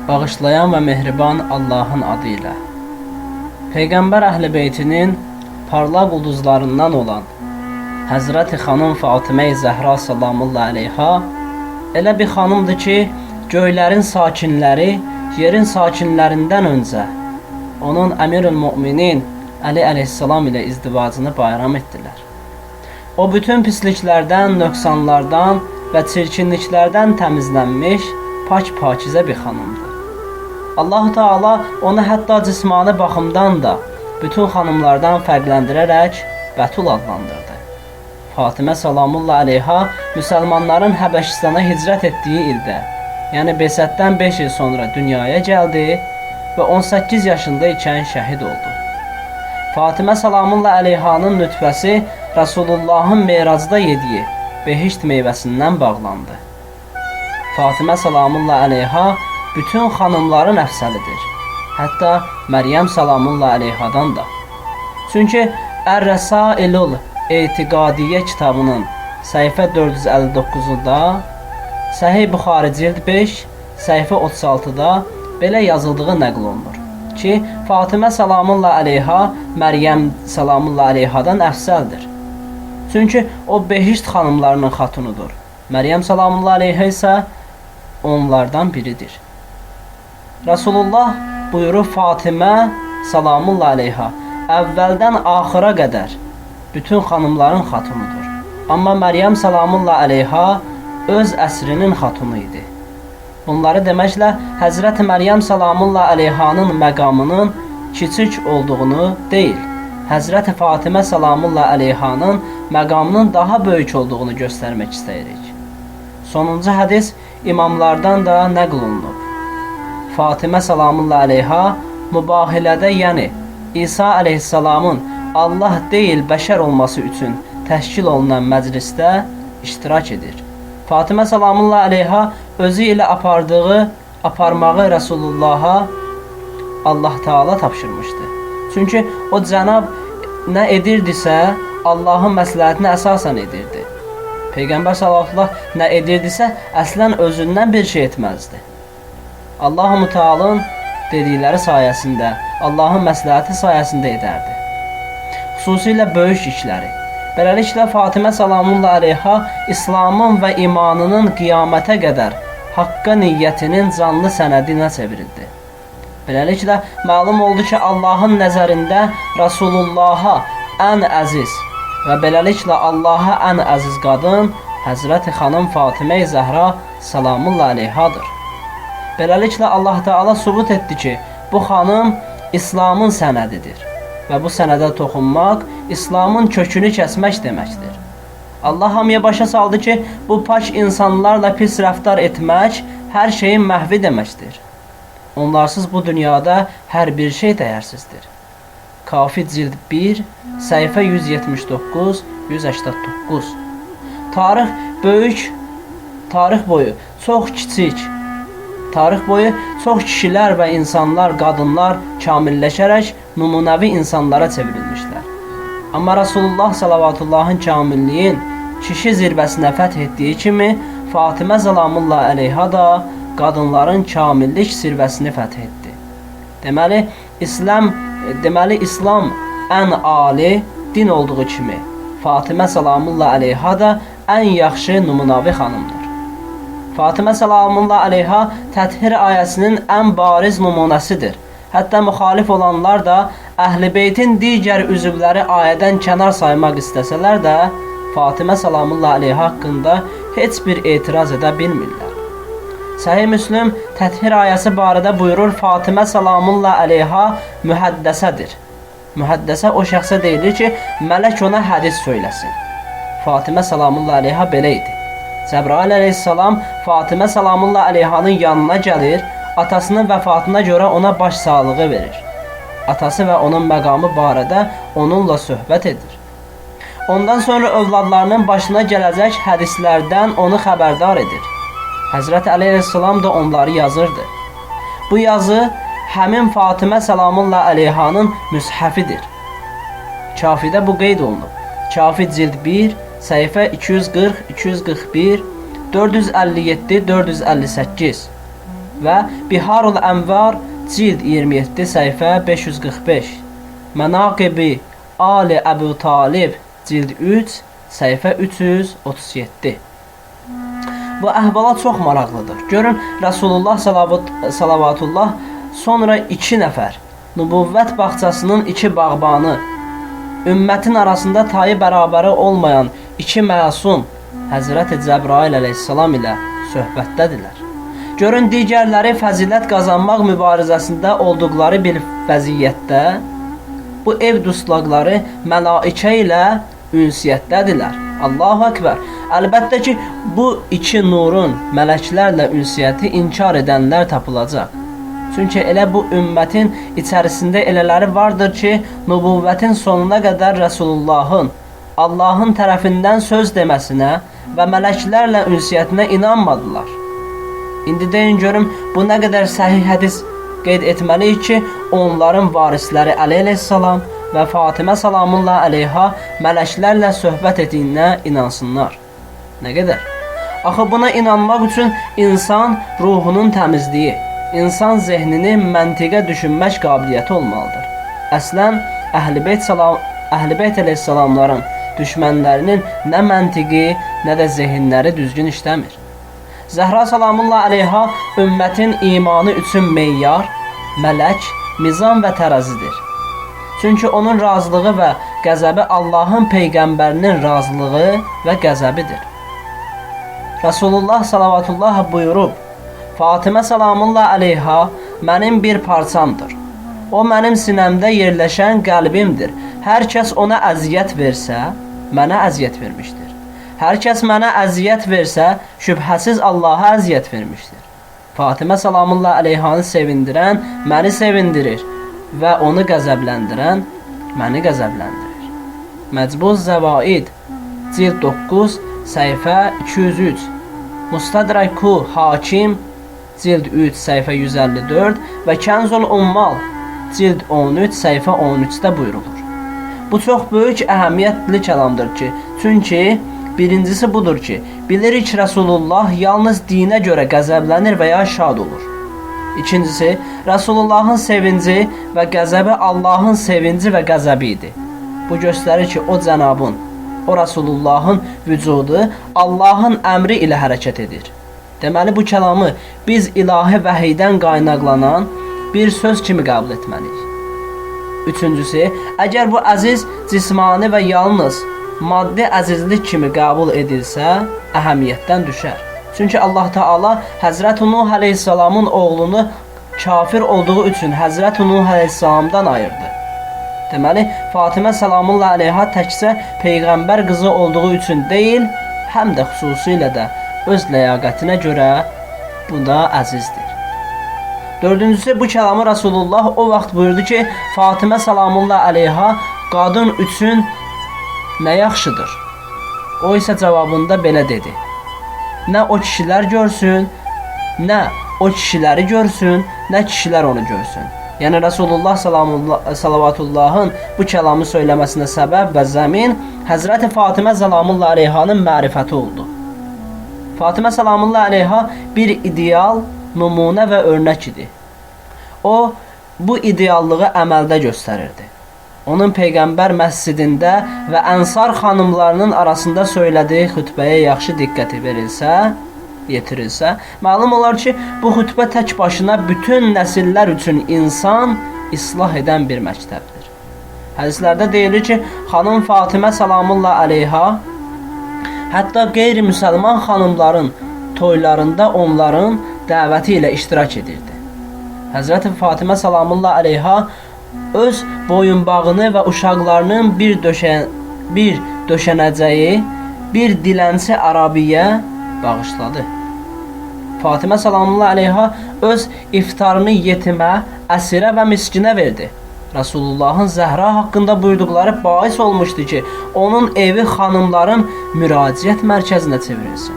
Bağışlayan və mehriban Allahın adı ilə. Peyğəmbər Əhl-i Beytinin parlaq ulduzlarından olan Həzrəti xanım Fatimə-i Zəhra salamullah əleyha elə bir xanımdır ki, göylərin sakinləri yerin sakinlərindən öncə onun Əmirül Müminin Əli əleyhissalam ilə izdivacını bayram etdilər. O bütün pisliklərdən, nöqsanlardan və çirkinliklərdən təmizlənmiş pak-pakizə bir xanımdır. Allahu Teala onu hətta cismani baxımdan da bütün xanımlardan fərqləndirərək Bətul adlandırdı. Fatimə salamullah əleyha müsəlmanların Həbəşistana hicrət etdiyi ildə, yəni Besətdən 5 il sonra dünyaya gəldi və 18 yaşında ikən şəhid oldu. Fatimə salamullah əleyhanın nütfəsi Rasulullahın Meracda yediyi behişt meyvəsindən bağlandı. Fatimə salamullah əleyha bütün xanımların əfsəlidir. Hətta Məryəm salamullah əleyhadan da. Çünki Ər-Rəsailul Etiqadiyyə kitabının səhifə 459-da, Səhih Buxari cild 5, səhifə 36-da belə yazıldığı nəql olunur ki, Fatimə salamullah əleyha Məryəm salamullah əleyhadan əfsəldir. Çünki o behişt xanımlarının xatunudur. Məryəm salamullah əleyha isə onlardan biridir. Rasulullah buyurur, Fatimə salamullah əleyha əvvəldən axıra qədər bütün xanımların xatunudur. Amma Məryəm salamullah əleyha öz əsrinin xatunu idi. Bunları deməklə Həzrəti Məryəm salamullah əleyhanın məqamının kiçik olduğunu deyil, Həzrəti Fatimə salamullah əleyhanın məqamının daha böyük olduğunu göstərmək istəyirik. Sonuncu hədis imamlardan da nəql olunub. Fatimə salamullah əleyha mübahilədə, yəni İsa əleyhissalamın Allah deyil bəşər olması üçün təşkil olunan məclisdə iştirak edir. Fatimə salamullah əleyha özü ilə aparmağı Rəsulullaha Allah Teala tapşırmışdı. Çünki o cənab nə edirdisə, Allahın məsləhətinə əsasən edirdi. Peyğəmbər sallallahu nə edirdisə, əslən özündən bir şey etməzdi. Allahu Mütealın dedikləri sayəsində, Allahın məsləhəti sayəsində edərdi. Xüsusilə böyük işləri. Beləliklə Fatimə salamullah əleyha İslamın və imanının qiyamətə qədər haqqa niyyətinin canlı sənədinə çevrildi. Beləliklə məlum oldu ki, Allahın nəzərində Rasulullaha ən əziz və beləliklə Allaha ən əziz qadın Həzrəti xanım Fatimə-i Zəhra salamullah əleyhadır. Beləliklə Allah Teala sübut etdi ki, bu xanım İslamın sənədidir və bu sənədə toxunmaq İslamın kökünü kəsmək deməkdir. Allah hamıya başa saldı ki, bu pak insanlarla pis rəftar etmək hər şeyin məhvi deməkdir. Onlarsız bu dünyada hər bir şey dəyərsizdir. Kafi cild 1, səhifə 179, 189. Tarix böyük, tarix boyu çox kiçik, tarix boyu çox kişilər və insanlar, qadınlar kamilləşərək nümunəvi insanlara çevrilmişlər. Amma Rasulullah salavatullahın kamilliyin kişi zirvəsinə fəth etdiyi kimi Fatimə salamullah əleyha da qadınların kamillik zirvəsini fəth etdi. Deməli İslam ən ali din olduğu kimi Fatimə salamullah əleyha da ən yaxşı nümunəvi xanımdır. Fatimə salamullah əleyha təthir ayəsinin ən bariz nümunəsidir. Hətta müxalif olanlar da Əhl-i Beytin digər üzvləri ayədən kənar saymaq istəsələr də Fatimə salamullah əleyha haqqında heç bir etiraz edə bilmirlər. Səhih Müslüm təthir ayəsi barədə buyurur, Fatimə salamullah əleyha mühəddəsədir. Mühəddəsə o şəxsə deyilir ki, mələk ona hədis söyləsin. Fatimə salamullah əleyha belə idi. Cəbrail əleyhissalam Fatimə salamullah əleyhanın yanına gəlir, atasının vəfatına görə ona baş sağlığı verir. Atası və onun məqamı barədə onunla söhbət edir. Ondan sonra övladlarının başına gələcək hədislərdən onu xəbərdar edir. Həzrət Əli əleyhissalam da onları yazırdı. Bu yazı həmin Fatimə salamullah əleyhanın müshəfidir. Kafidə bu qeyd olunub. Kafi cild 1, səhifə 240, 241, 457, 458. və Biharul Ənvar cild 27 səhifə 545, Mənaqibi Ali Əbu Talib cild 3 səhifə 337. Bu əhvalat çox maraqlıdır. Görün, Rasulullah salavatullah sonra 2 nəfər, nübüvvət bağçasının 2 bağbanı, ümmətin arasında tayı bərabəri olmayan 2 məsum Həzrəti Cəbrail əleyhissalam ilə söhbətdədirlər. Görün, digərləri fəzilət qazanmaq mübarizəsində olduqları bir vəziyyətdə bu ev duslaqları məlaikə ilə ünsiyyətdədirlər. Allahu Əkbər. Əlbəttə ki, bu iki nurun mələklərlə ünsiyyəti inkar edənlər tapılacaq. Çünki elə bu ümmətin içərisində elələri vardır ki, nübüvvətin sonuna qədər Rəsulullahın Allahın tərəfindən söz deməsinə və mələklərlə ünsiyyətinə inanmadılar. İndi deyin görüm, bu nə qədər səhih hədis qeyd etməliyik ki, onların varisləri Əli əleyhissalam və Fatimə salamullah əleyha mələklərlə söhbət etdiyinə inansınlar. Nə qədər? Axı buna inanmaq üçün insan ruhunun təmizliyi, insan zehninin məntiqə düşünmək qabiliyyəti olmalıdır. Əslən, Əhl-i Beyt əleyhissalamların düşmənlərinin nə məntiqi, nə də zehinləri düzgün işləmir. Zəhra salamullah əleyha ümmətin imanı üçün meyyar, mələk, mizan və tərəzidir. Çünki onun razılığı və qəzəbi Allahın peyğəmbərinin razılığı və qəzəbidir. Rasulullah salavatullah buyurub, Fatimə salamullah əleyha mənim bir parçamdır. O mənim sinəmdə yerləşən qəlbimdir. Hər kəs ona əziyyət versə, mənə əziyyət vermişdir. Hər kəs mənə əziyyət versə, şübhəsiz Allaha əziyyət vermişdir. Fatimə salamullah əleyhanı sevindirən məni sevindirir və onu qəzəbləndirən məni qəzəbləndirir. Məcbuz Zəvaid, cild 9, səhifə 203, Mustadrak-u Hakim, cild 3, səhifə 154 və Kənzul Ummal, cild 13, səhifə 13-də buyurulur. Bu çox böyük əhəmiyyətli kəlamdır ki, çünki birincisi budur ki, bilirik Rəsulullah yalnız dinə görə qəzəblənir və ya şad olur. İkincisi, Rəsulullahın sevinci və qəzəbi Allahın sevinci və qəzəbi idi. Bu göstərir ki, o cənabın, o Rəsulullahın vücudu Allahın əmri ilə hərəkət edir. Deməli, bu kəlamı biz ilahi vəhiydən qaynaqlanan bir söz kimi qəbul etməliyik. Üçüncüsü, əgər bu əziz cismani və yalnız maddi əzizlik kimi qəbul edilsə, əhəmiyyətdən düşər. Çünki Allah Teala Həzrət Nuh əleyhissalamın oğlunu kafir olduğu üçün Həzrət Nuh əleyhissalamdan ayırdı. Deməli, Fatimə salamullah əleyha təkcə peyğəmbər qızı olduğu üçün deyil, həm də xüsusilə də öz ləyaqətinə görə buna əzizdir. Dördüncüsü, bu kəlamı Rasulullah o vaxt buyurdu ki, Fatimə salamullah əleyha qadın üçün nə yaxşıdır? O isə cavabında belə dedi: Nə o kişilər görsün, nə o kişiləri görsün, nə kişilər onu görsün. Yəni Rasulullah salavatullahın bu kəlamı söyləməsinə səbəb və zəmin Həzrəti Fatimə salamullah əleyhanın mərifəti oldu. Fatimə salamullah əleyha bir ideal, nümunə və örnək idi. O, bu ideallığı əməldə göstərirdi. Onun Peyğəmbər məscidində və Ənsar xanımlarının arasında söylədiyi xütbəyə yaxşı diqqət verilsə, yetirilsə, məlum olar ki, bu xütbə tək başına bütün nəsillər üçün insan islah edən bir məktəbdir. Hədislərdə deyilir ki, xanım Fatimə salamullah əleyha hətta qeyri-müsəlman xanımların toylarında onların dəvəti ilə iştirak edirdi. Həzrəti Fatimə salamullah əleyha öz boyunbağını və uşaqlarının bir döşənəcəyi bir dilənçi Ərabiyə bağışladı. Fatimə salamullah əleyha öz iftarını yetimə, əsirə və miskinə verdi. Rasulullahın Zəhra haqqında buyurduqları bais olmuşdu ki, onun evi xanımların müraciət mərkəzinə çevrilsin.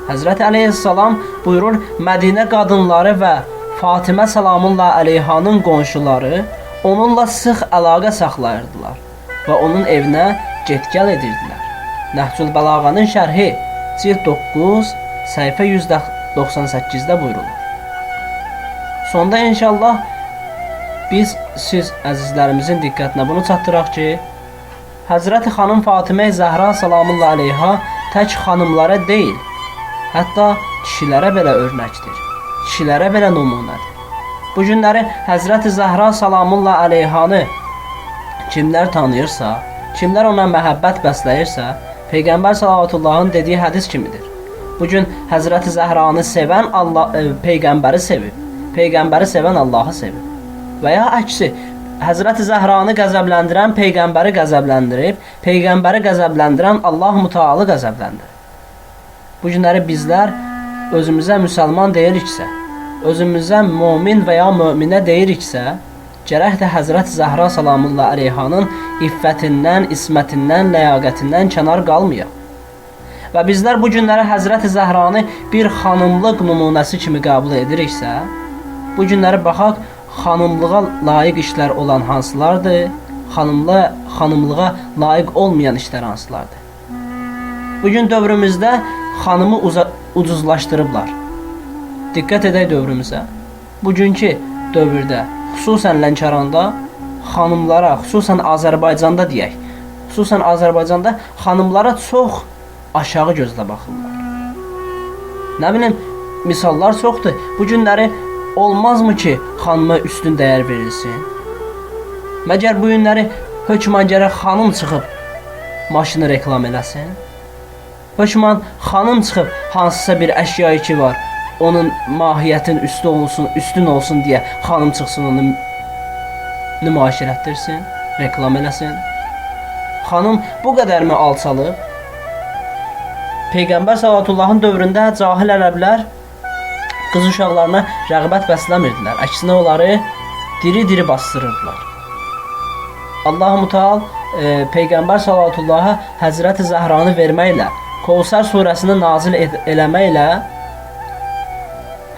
Həzrəti əleyhissalam buyurur, Mədinə qadınları və Fatimə salamullah əleyhanın qonşuları onunla sıx əlaqə saxlayırdılar və onun evinə get-gəl edirdilər. Nəhcül Bəlağanın şərhi, cild 9, səhifə 198-də buyurulur. Sonda inşallah biz siz əzizlərimizin diqqətinə bunu çatdıraq ki, Həzrəti xanım Fatimə Zəhra salamullah əleyha tək xanımlara deyil, hətta kişilərə belə örnəkdir, kişilərə belə nümunədir. Bu günləri Həzrəti Zəhra salamullah əleyhanı kimlər tanıyırsa, kimlər ona məhəbbət bəsləyirsə, Peyğəmbər salavatullahın dediyi hədis kimidir. Bu gün Həzrəti Zəhranı sevən Allah Peyğəmbəri sevib, Peyğəmbəri sevən Allahı sevib. Və ya əksi, Həzrəti Zəhranı qəzəbləndirən Peyğəmbəri qəzəbləndirib, Peyğəmbəri qəzəbləndirən Allah Mütəalı qəzəbləndirib. Bu günləri bizlər özümüzə müsəlman deyiriksə, özümüzə mömin və ya möminə deyiriksə, gərək də Həzrəti Zəhra salamullah əleyhanın iffətindən, ismətindən, ləyaqətindən kənar qalmayaq. Və bizlər bu günləri Həzrəti Zəhranı bir xanımlıq nümunəsi kimi qəbul ediriksə, bu günləri baxaq, xanımlığa layiq işlər olan hansılardır, xanımlığa layiq olmayan işlər hansılardır. Bugün dövrümüzdə xanımı ucuzlaşdırıblar. Diqqət edək dövrümüzə. Bugünkü dövrdə, xüsusən Lənkəranda xanımlara, xüsusən Azərbaycanda deyək, xüsusən Azərbaycanda xanımlara çox aşağı gözlə baxırlar. Nə bilim, misallar çoxdur. Bu günləri olmazmı ki, xanıma üstün dəyər verilsin? Məgər bu günləri hökmən gərək xanım çıxıb maşını reklam eləsin? Hökmən xanım çıxıb hansısa bir əşyayı ki var, onun mahiyyətin üstü olsun, üstün olsun deyə xanım çıxsın onu nümayiş elətdirsin, reklam eləsin. Xanım bu qədərmi alçalıb? Peyğəmbər sallallahu dövründə cahil ərəblər qız uşaqlarına rəğbət bəsləmirdilər. Əksinə onları diri-diri bastırırdılar. Allah Mütəal Peyğəmbər sallallahu Həzrəti Zəhranı verməklə, Kovsər surəsini nazil eləməklə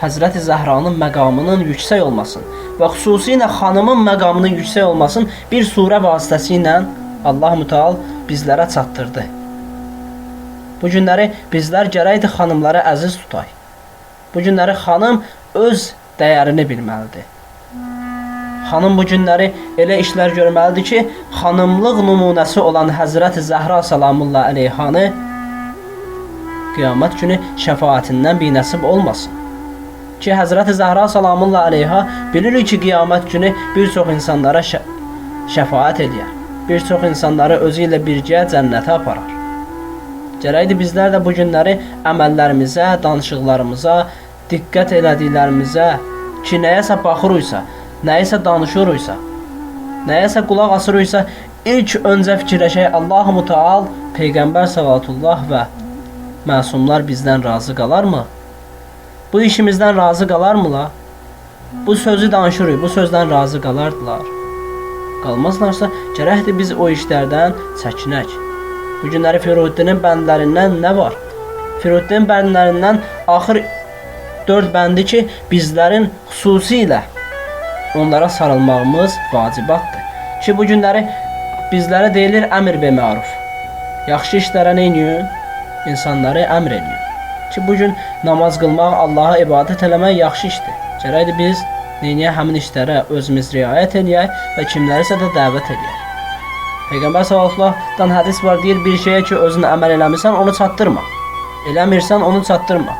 Həzrəti Zəhranın məqamının yüksək olmasın və xüsusilə xanımın məqamının yüksək olmasın bir surə vasitəsilə Allah Mütəal bizlərə çatdırdı. Bu günləri bizlər gərəkdir xanımları əziz tutay. Bu günləri xanım öz dəyərini bilməlidir. Xanım bu günləri elə işlər görməlidir ki, xanımlıq nümunəsi olan Həzrəti Zəhra salamullah əleyhanı qiyamət günü şəfaətindən binəsib olmasın. Ki Həzrəti Zəhra salamullah əleyha bilirik ki, qiyamət günü bir çox insanlara şəfaət eləyər. Bir çox insanları özü ilə birgə cənnətə aparar. Gərəkdir bizlər də bu günləri əməllərimizə, danışıqlarımıza, diqqət elədiklərimizə ki, nəyəsə baxırıqsa, nəyisə danışırıqsa, nəyəsə qulaq asırıqsa, ilk öncə fikirləşək Allah-u Mütəal, Peyğəmbər salatullah və məsumlar bizdən razı qalarmı? Bu işimizdən razı qalarmılar? Bu sözü danışırıq, bu sözdən razı qalardılar. Qalmazlarsa, gərəkdir biz o işlərdən çəkinək. Bu günləri Firuddinin bəndlərindən nə var? Firuddin bəndlərindən axır 4 bəndi ki, bizlərin xüsusilə onlara sarılmağımız vacibatdır. Ki, bu günləri bizlərə deyilir əmr be məruf. Yaxşı işlərə nə eləyin? İnsanları əmr eləyin. Ki, bu gün namaz qılmaq, Allaha ibadət eləmək yaxşı işdir. Gərəkdir biz neyniyək? Həmin işlərə özümüz riayət eləyək və kimlərisə də dəvət eləyək. Peyğəmbər sallallahu hədis var, deyir, bir şeyə ki, özün əməl eləmirsən, onu çatdırma. Eləmirsən, onu çatdırma.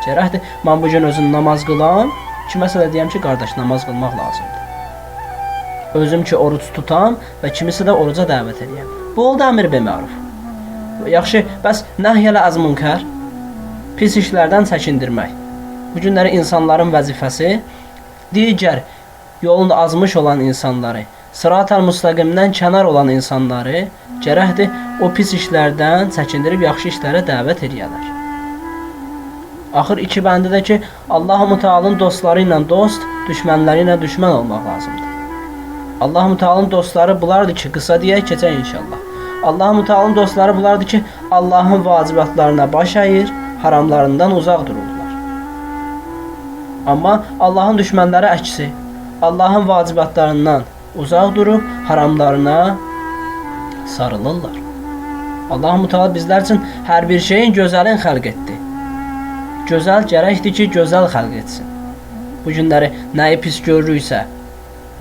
Gərəkdir, mən bu gün özüm namaz qılam, kiməsə də deyəm ki, qardaş, namaz qılmaq lazımdır. Özüm ki, oruc tutam və kimisə də oruca dəvət eləyəm. Bu oldu əmr be məruf. Yaxşı, bəs nəhyələ əz münkər? Pis işlərdən çəkindirmək. Bu günləri insanların vəzifəsi digər yolun azmış olan insanları, sırat-ı müstəqimdən kənar olan insanları gərəkdir o pis işlərdən çəkindirib yaxşı işlərə dəvət eləyələr. Axır iki bəndi də ki, Allah-u Mütealın dostları ilə dost, düşmənləri ilə düşmən olmaq lazımdır. Allah-u Mütealın dostları bunlardır ki, qısa deyək, keçək inşallah. Allah-u Mütealın dostları bunlardır ki, Allahın vacibatlarına baş əyir, haramlarından uzaq dururlar. Amma Allahın düşmənləri əksi, Allahın vacibatlarından uzaq durub haramlarına sarılırlar. Allah-u Müteala bizlər üçün hər bir şeyin gözəlin xəlq etdi. Gözəl gərəkdir ki, gözəl xəlq etsin. Bu günləri nəyi pis görürüksə,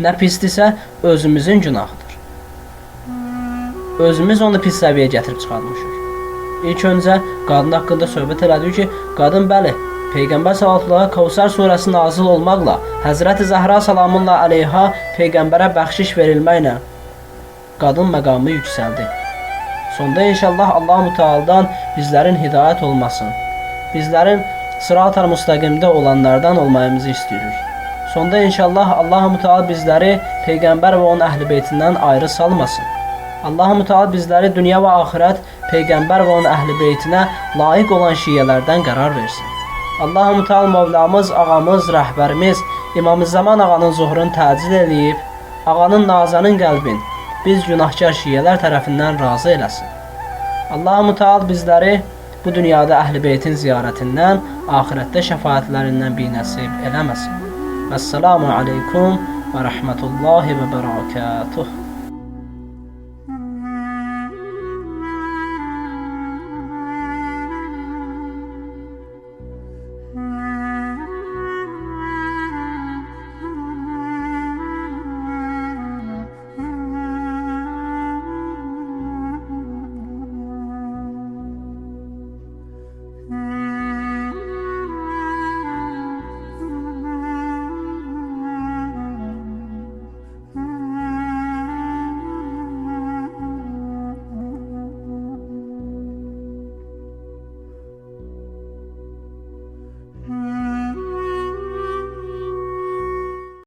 nə pisdirsə özümüzün günahıdır. Özümüz onu pis səviyyəyə gətirib çıxartmışıq. İlk öncə qadın haqqında söhbət elədik ki, qadın bəli, Peyğəmbər sallallahu Kavsar surəsi nazil olmaqla Həzrəti Zəhra salamullah əleyha peyğəmbərə bəxşiş verilməklə qadın məqamı yüksəldi. Sonda inşallah Allah Mütealdan bizlərin hidayət olmasın, bizlərin sırat-ı müstəqimdə olanlardan olmağımızı istəyirik. Sonda inşallah Allah Müteal bizləri peyğəmbər və onun əhl-i beytindən ayrı salmasın. Allah Müteal bizləri dünya və axirət peyğəmbər və onun əhl-i beytinə layiq olan şiyələrdən qərar versin. Allah Müteal Mövlamız, ağamız, rəhbərimiz İmam Zaman ağanın zuhurunu təcil eləyib, ağanın nazanın qəlbin biz günahkar şiyələr tərəfindən razı eləsin. Allah Müteal bizləri bu dünyada Əhl-i Beytin ziyarətindən, axirətdə şəfaətlərindən binəsib eləməsin. Vəssalamu aleykum və rəhmətullahi və bərəkətuh.